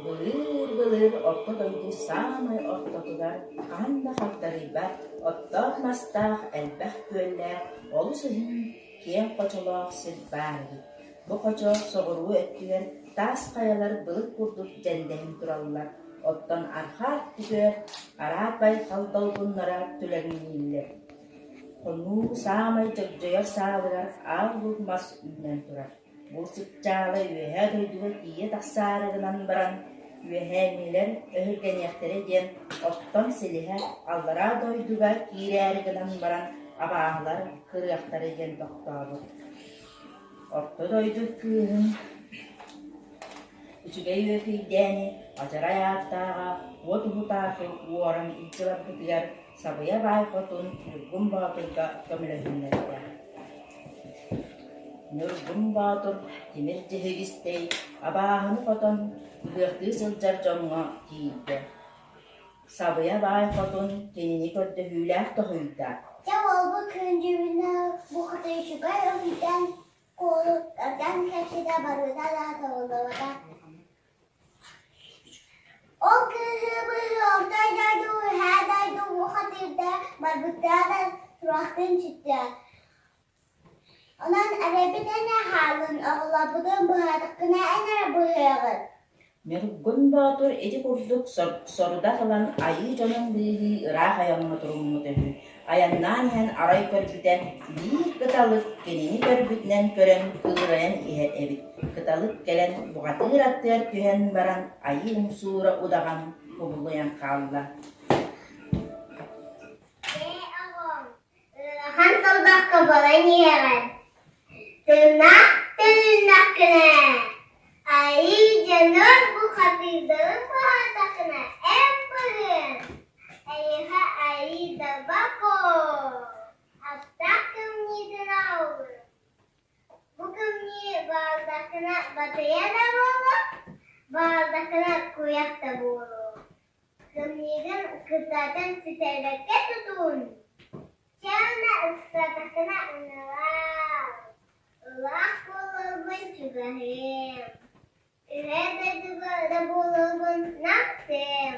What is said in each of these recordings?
Былыыр-былыр орто дойду саамай ортотугар хаһан да хагдарыйбат оттоох-мастаах элбэх күөллээх олус уһун киэҥ хочолоох сир баар эбит. Бу хочо соҕуруу өттүгэр таас хайалар былыт курдук дьэндэһэн тураллар, оттон арҕаа өттүгэр араат байҕал долгуннара түлэҥнииллэр. Хонуу саамай дьогдьойор саалыгар аал луук мас үүнэн турар. Бу сыпчаала үөһээ дойдуга тиийэ тахсаары гынан баран, үөһээҥҥилэр өһүргэниэхтэрэ диэн оттон силиһэ аллараа дойдуга киирээри гынан баран абааһылар кырыахтара диэн тохтообут. Орто дойду кыыһын үчүгэй үөкүйдээни адьарай ааттааҕа уот уһутаакы уоран илдьэ барбытыгар Сабыйа баай хотун Ньургун Боотурга көмөлөһүннэрдэ. Ньургун Боотур тимир дьиһигистэй абааһыны хотон ыһыахтыы сылдьар дьоҥҥо тиийдэ. Сабыйа баай хотун кинини көрдөһүүлээх тоһуйда. Дьэ уолбут күндүбүнэ бу хоту үчүгэй өһүтэн куолуттардан кэпсэтэ барыта да табыллыбата. Ол кыыһы быһыы орто дойду үһээ дойду бухатыырда барбыттара да сурахтыын сүттэ. Онон эбэбит эмэ хаалын, оҕолорбутун быһаатаххына эн эрэ быһыаҕын. Ньургун Боотур ити курдук сорудах ылан айыы дьонун быыһыы ыраах айаҥҥа туруммут үһү. Айаннаан иһэн арай көрбүтэ, биир кыталык кинини көрбүтүнэн көрөн кыырайан иһэр эбит. Кыталык кэлэн бухатыыр аттыгар түһэн баран айыы умсуура удаҕан кубулуйан хаалла. Ээ оҕом, ыарахан сордоххо баран иһэҕин. Тыыннаах төнүннэххинэ, айыы дьонуҥ бухатыырдарын быһаатаххына эн барыаҥ. Эйиэхэ айыы табако, аптаах кымньыытын аҕаллым. Бу кымньыы баалдаххына батыйа да буолуо, баалдаххына куйах да буолуо. Кымньыыгын кытаатан сүтэрбэккэ тутун. Чэ уонна ыксаатаххына ыҥыраар. Ылаах буоларбын чугаһыам. Үһээ дойдуга да буоларбын намтыам.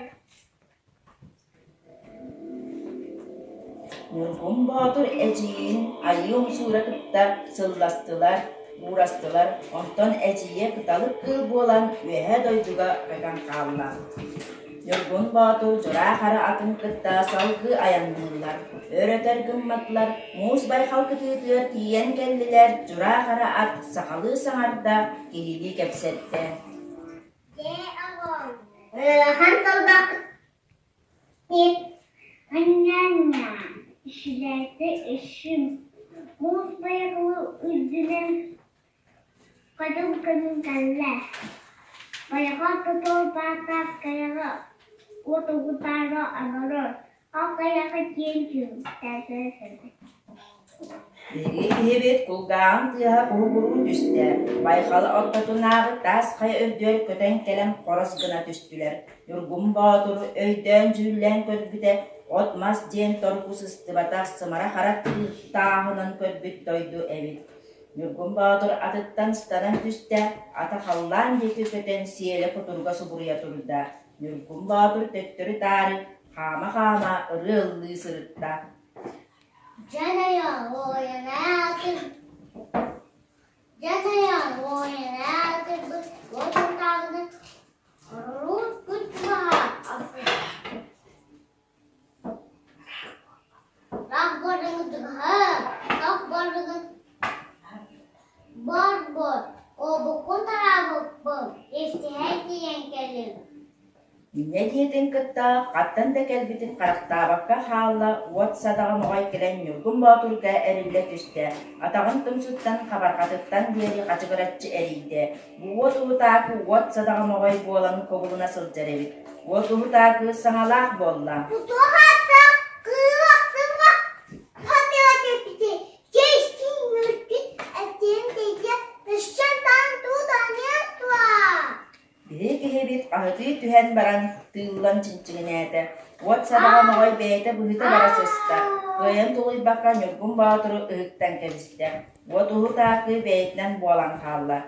Ньургун Боотур эдьиийин Айыы Умсуура кытта сылластылар, уурастылар, онтон эдьиийэ кыталык кыыл буолан үөһээ дойдуга көтөн хаалла. Ньургун Боотур дьураа хара атын кытта салгыы айанныыллар. Өр-өтөр гымматылар, муус байҕал кытыытыгар тиийэн кэллилэр, дьураа хара ат сахалыы саҥарда, киһилии кэпсэттэ. Дьэ оҕом, ыарахан сордох Анньа-анньа, ишилээтэ ишим, муус байҕалы үрдүнэн Хотун күнүн кэллэ, байҕал тутул баатаах хайаҕа уот угутаары олорор, ол хайаҕа киэҥ түбүктээх сытар. Биһиги киһибит кулгааҕын тыаһа куһугуруу түстэ, байҕал ортотунааҕы таас хайа үрдүгэр көтөн кэлэн хорос гына түстүлэр. Ньургун Боотуру өйдөөн-дьүүллээн көрбүтэ, от-мас диэн торгу сыстыбатах сымара хара тааһынан көрбүт дойду эбит. Ньургун Боотур атыттан ыстанан түстэ, ата халлаан диэки көтөн сиэлэ кутуруга субуруйа турда. Ньургун Боотур төттөрү-таары хаама-хаама ырыа ыллыы сырытта. Дьаныйа уойанаатырбыт уотуртааҕыны оролуут күн чугаһа Рах барыгытыга тох барыгыт бар-бор обукку тараабыппын истиһэ тиийэн кэллим Инньэ диэтин кытта хантан да кэлбитин харахтаабакка хаалла, уот садаҕа моҕой кэлэн Ньургун Боотурга эриллэ түстэ, атаҕын тумсуттан хабарҕатыттан диэри хачыгыраччы эрийдэ. Бу уот уһутаакы уот садаҕа моҕой буолан кубулуна сылдьар эбит. Уот уһутаакы саҥалаах буолла. Биһиги киһибит хаһытыы түһэн баран тыыллан чинчигинээтэ, уот садаҕа моҕой бэйэтэ быһыта бара сыста, кыайан тулуйбакка Ньургун Боотуру ыһыктан кэбистэ. Уот уһутаакы бэйэтинэн буолан хаалла.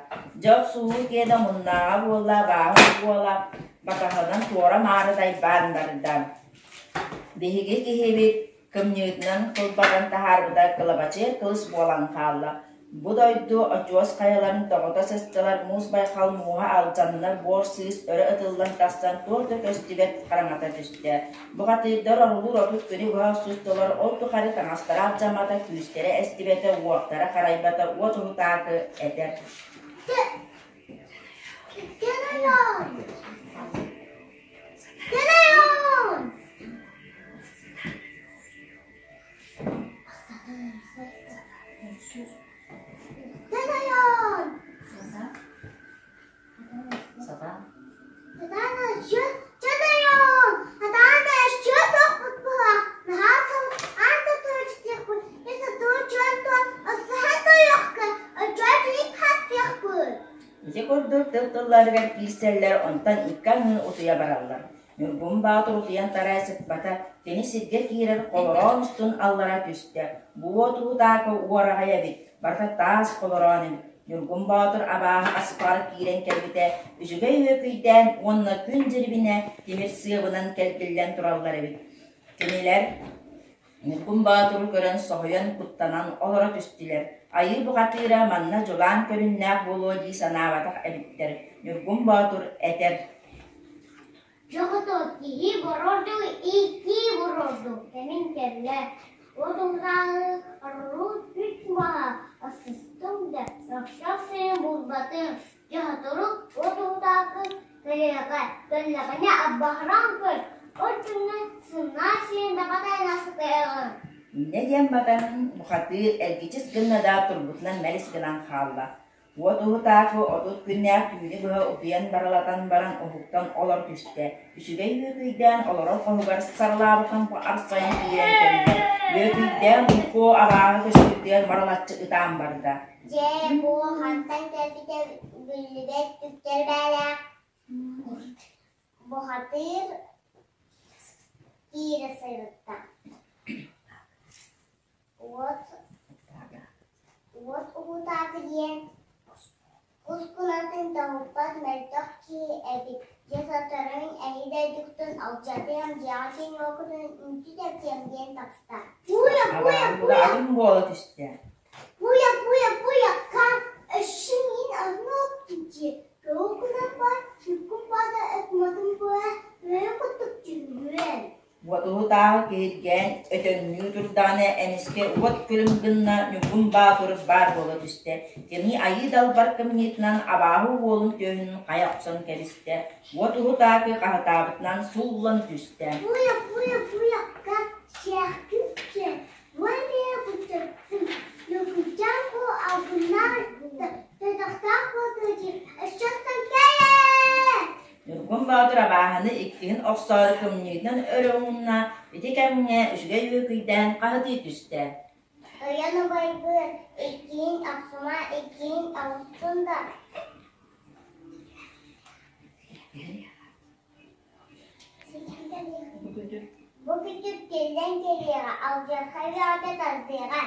Дьэ охсуһуу киэнэ омуннааҕа буолла, абааһы буола батаһынан туора-маары дайбаан барда. Биһиги киһибит кымньыытынан кылбатан таһаарбыта кылабачыар кылыс буолан хаалла. Бу дойду очуос хайаларын тоҕута сыстылар, муус байхал мууһа алдьанна, буор сыыс өрө ытыллан тахсан туох да көстүбэт хараҥата түстэ. Бухатыырдар орулуур 30 күнү быһа охсустулар, ол тухары таҥастара алдьаммата, күүстэрэ эстибэтэ, уохтара харайбата, уот уһутаакы этэр. Ити курдук тыл-тылларыгар киирсэллэр, онтон икки аҥыы утуйа бараллар. Ньургун Баатыр утуйан тараа сыппата, кини сиргэ киирэр холороон устун аллара түстэ. Бу уот уутаакы уораҕай эбит, барыта таас холороон эбит. Ньургун Боотур абааһы аспаҕар киирэн кэлбитэ, үчүгэй үөкүйдээн уонна күн дьирибинэ тимир сыабынан кэлгиллэн тураллар эбит. Кинилэр Ньургун Боотуру көрөн соһуйан, куттанан олоро түстүлэр. Айыы бухатыыра манна дьулаан көрүннээх буолуо дии санаабатах эбиттэр. Ньургун Боотур этэр: Дьоҕото киһи борордук, икки борордук кэмин кэллэ. Отуҥнааны орулуу үс маһа асыстым да, охсох сирин булбатым. Дьоһоторук отуҥнаакы кэлиэҕэ, кэллэҕинэ аббаһыран көр, ол күҥҥэ сымнаа сирин дабатайна сытыаҕын. Инньэ диэн батан бухатыыр эргичис гынна да турбутунан мэлис гынан хаалла. Уот уһутаакы 30 күннээх түүнү быһа утуйан барылатан баран уһуктан олор түстэ. Үчүгэй үөкүйдээн олорор хоһугар сарылаабытын арсайан киирэн кэллэ. Үөкүйдээн Лукуо абааһы көстүүтүгэр марылаччы ытаан барда. Дьэ, бу хантан кэлбитэ биллибэт түктэрбээлээх бухатыыр киирэ сырытта. Уот Уот уһутаакы диэн кус кунатын тоһуппат мөлтөх киһи эбит, дьэ соторун эһи дойдугутун алдьатыам, дьиэҕэ киҥ-уоккутун үнтү тэпсиэм диэн таҕыста. Абааһы атын буола түстэ. Уотуһутааҕы киһиргээн өтөҥнүү турдаҕына эмискэ уот күлүм гынна Ньургун Баатыр баар буола түстэ. Кини айыы далбар кымньыытынан абааһы уолун түөһүн хайа охсон кэбистэ. Уот уһутаакы хаһытаабытынан сууллан түстэ. Ньургун Боотур абааһыны иккиһин охсоору кымньыытынан өрө уунна, ити кэмҥэ үчүгэй үөкүйдээн хаһытыы түстэ. Ыйан убайбыт иккиһин охсума, иккиһин оҕустун да Бу күтүр тиллэн кэлиэҕэ, алдьархай бөҕөтө тардыаҕа.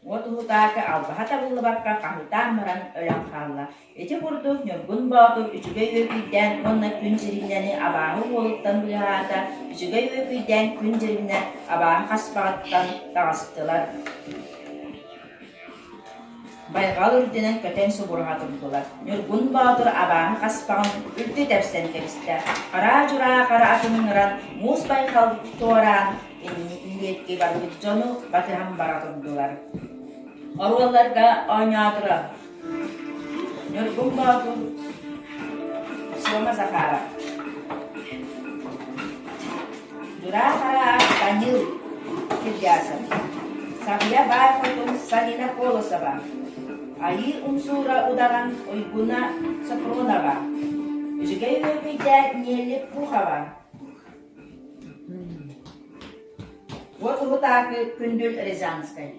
Уот уһутаакы албаһа табыллыбакка хаһыытаан баран өлөн хаалла. Ити курдук Ньургун Боотур үчүгэй үөкүйдээн уонна Күн Дьирибинэни абааһы уолуттан быыһаата, үчүгэй үөкүйдээн Күн Дьирибинэ абааһы хаспаҕыттан таҕыстылар. Байҕал үрдүнэн көтөн субуруһа турдулар. Ньургун Боотур абааһы хаспаҕын үлтү тэпсэн кэбистэ. Хараа-дьураа хара атын ыҥыран, муус байҕал туораан, инниэкки барбыт дьону батыһан бара турдулар. Оруолларга оонньоотура Ньургун Боотур, Сёма Захаров, Дьураа Хараа Данил Киргасов, Сахыйа Баай Хотун Салина Колосова, Айыы Умсуура Удаҕан Уйгуна Сопронова, Үчүгэй Үөкүйдээн Нелли Пухова, Уот Уһутаакы Күндүл Рязанскай.